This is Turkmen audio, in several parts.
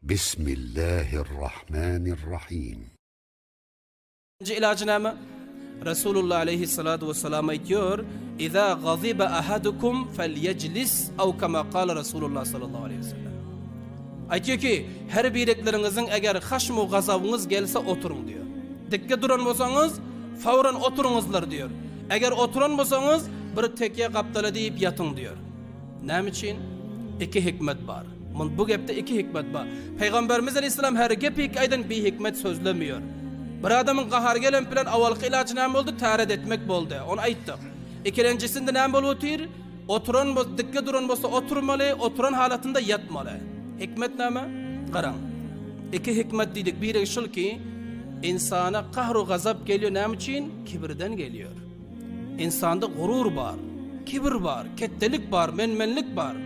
Bismillahirrahmanirrahim. Nji ilajy näme? Resulullah aleýhissalatu wessalam aýtýar, Iza gaziba ahadukum falyejlis aw kama kala Resulullah sallallahu aleýhi wesellem. Aýtýar ki, her birekleriňiziň eger haşmu gazabyňyz gelse oturyň diýýär. Dikge duran bolsaňyz, fawran oturyňyzlar diýýär. Eger oturan bolsaňyz, bir tekýe gapdala diýip ýatyň diýýär. Näme üçin? Iki hikmet bar. Mun bu gepde iki hikmet bar. Pygamberimiz aleyhisselam her gepi iki aýdan bi hikmet sözlemiyor. Bir adamyň gahary gelen bilen awalky ilajy näme boldy? Täret etmek boldy. Ony aýtdyk. Ikilenjisinde näme bolup otyr? Oturan bol, dikge duran bolsa oturmaly, oturan halatynda ýatmaly. Hikmet näme? Garaň. Iki hikmet diýdik. Biri şul ki, insana kahru gazap geliyor näme üçin? Kibirden geliyor. Ynsanda gurur bar, kibir bar, ketdelik bar, men-menlik bar.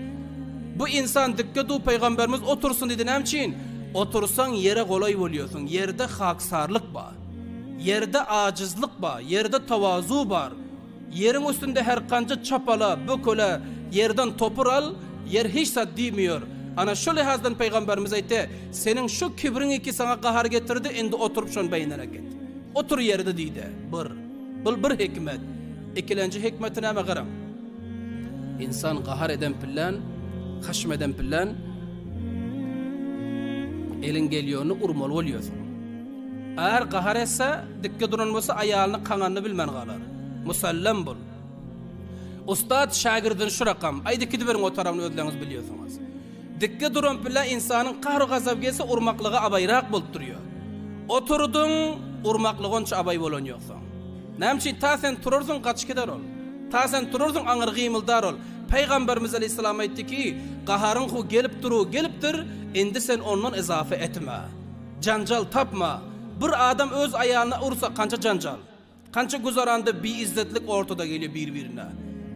Bu ynsan dikge du pygamberimiz otursyn diýdi näme üçin? Otursaň ýere golaý bolýarsyň, ýerde haksarlyk bar. Ýerde ajyzlyk bar, ýerde tawazu bar. Ýeriň üstünde her kança çapala, bökele, ýerden topur al, ýer hiç zat diýmeýär. Ana şu lihazdan pygamberimiz aýtdy, seniň şu kibriň iki saňa gahar getirdi, indi oturyp şony beýnene git. Otur ýerde diýdi. Bir. Bul bir hikmet. Ikilenji hikmeti näme garaň. Insan gahar eden pillan, haşm eden pillan eliň gelýony urmaly bolýarsyň. Är gahar etse, dikge duran bolsa aýalyny kaňanyny bilmän galar. Musallam bul. Ustat şagirdini şu rakam, aýdy gidiberiň o tarabyny özleňiz bilýärsiňiz. Dikge duran pille ynsanyň gahry-gazaby gelse urmaklyga abaýrak bolup durýar. Oturdyň, urmaklyga onça abaý bolan ýoksaň. Näme üçin ta sen turarsyň gaçyp gider ol. Ta sen turarsyň aňyr gymyldar ol. Pygamberimiz aleýhissalam aýtdy ki, gaharyň hu gelip duru gelipdir, indi sen ondan izafa etme. Janjal tapma. Bir adam öz aýalyna ursa kança janjal. Kança güzeranda biizzetlik ortada gelýär bir-birine.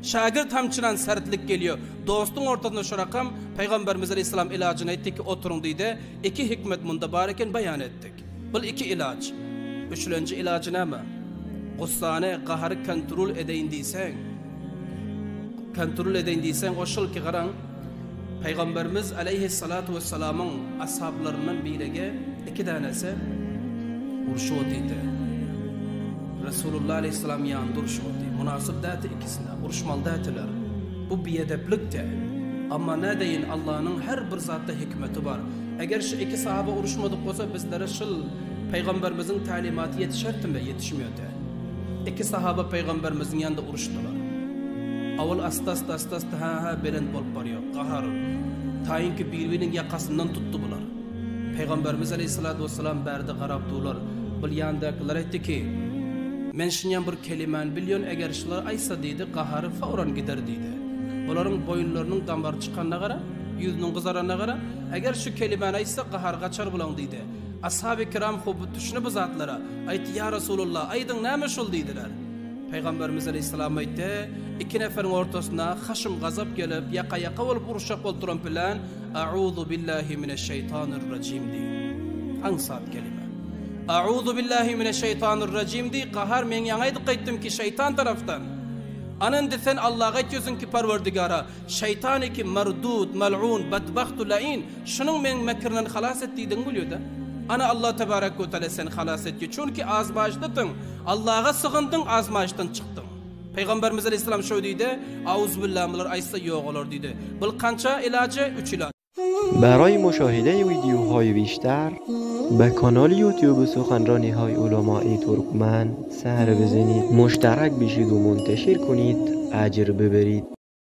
Şagirt hamçynan sertlik gelýär. Dostuň ortasynda şu rakam Pygamberimiz aleýhissalam ilajyny aýtdy ki, oturyň diýdi. Iki hikmet munda bar eken baýan etdik. Bul iki ilaç. Üçlenji ilajy näme? Gussany, gahary kontrol edeýin diýseň, kontrol edeýin diýseň o şul ki garaň, Pygamberimiz aleýhissalatu wessalamyň ashablaryndan birege iki dänesi urşup otyrdy. Resulullah aleýhissalam ýanynda urşup otyr. Mynasyp däldi ikisine, uruşmaly däldiler. Bu biedeplikdi. Amma nädeýin Allanyň her bir zatda hikmeti bar. Eger şu iki sahaba uruşmadyk bolsa bizlere şul Pygamberimiziň tälimaty ýetişerdimi? Ýetişmedi. Iki sahaba Pygamberimiziň ýanynda uruşdylar. Awal asta-asta asta-asta hä-hä belent bolup barýar. Gahar. Taýynki bir-biriniň ýakasyndan tutdy bular. Pygamberimiz aleýhissalatu wessalam bärde garap durlar. Bul ýandakylar aýtdy ki, Men şunýan bir kelimäni bilýän, eger şular aýtsa diýdi, gahary fawran gider diýdi. Bularyň boýunlarynyň damary çykanyna gara, ýüzüniň gyzaranyna gara, eger şu kelimäni aýtsa gahary gaçar bulaň diýdi. Ashaby kiram hup düşünip bu zatlara, aýtdy, Ýa Resulallah, aýdyň näme şul diýdiler. Pygamberimiz aleýhissalam aýtdy, Iki neferiň ortasyna haşym-gazap gelip, ýaka-ýaka bolup uruşjak bolup duran bilen, A'uzu billahi mineşşeýtanir-rajim diý. Aňsat kelime. A'uzu billahi mineşşeýtanir-rajim diý, gahar men ýaňy aýdyp gaýtdym ki, şeýtan tarapdan. Ana indi sen Allaha aýtýarsyň ki, Perwerdigara, şeýtan ki merdud, mel'un, bedbahtu lain, Şunuň meň mekirinden halas et diýdigiň bolýar-da. Ana Allah tebarek we teala seni halas etdi. Çünki azmaýyşdadyň. Allaha sygyndyň, azmaýyşdan çykdyň. Pygamberimiz aleyhisselam şöý diýdi, Auzubillah bular aýtsa ýogalar diýdi. Bul kança ilajy? Üç ilaç. برای مشاهده ویدیوهای بیشتر به کانال یوتیوب سخنرانی های علمای ترکمن سر بزنید مشترک بشید و منتشر کنید اجر ببرید.